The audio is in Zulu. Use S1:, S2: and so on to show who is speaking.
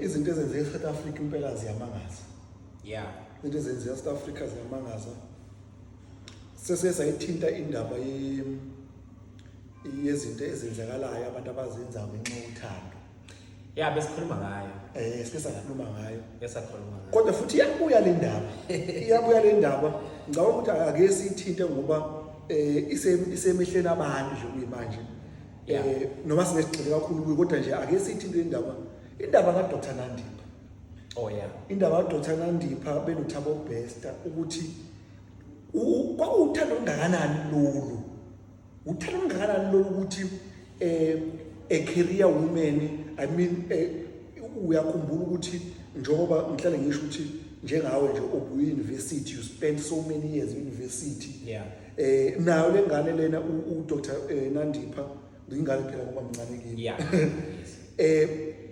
S1: Izinto ezenzeka eSouth Africa impela ziyamangaza. Izinto ezenzeka eSouth Africa ziyamangaza. Sese sayithinta indaba yezinto ezenzakalayo abantu abazenzayo ngenxa yothando.
S2: Yeah, besikhuluma ngayo.
S1: Sike sakhuluma ngayo.
S2: Besakhuluma ngayo.
S1: Kodwa futhi iyabuya le ndaba. Iyabuya le ndaba. Ngicabanga ukuthi ake siyithinte ngoba isemehleni abantu nje kuyimanje. Noma singesigxile kakhulu kuyo, kodwa nje ake siyithinte indaba. Indaba ka Dr Nandipha.
S2: Oh yeah.
S1: Indaba ka Dr Nandipha benoThabo Bester, ukuthi kwakuwuthando olungakanani lolu? Uthando olungakanani lolu ukuthi a career woman, I mean, uyakhumbula ukuthi njengoba ngihlale ngisho ukuthi njengawe nje obuye university, you spend so many years university. Nayo lengane lena u Dr Nandipha, ngingane phela ngoba mncane kimi.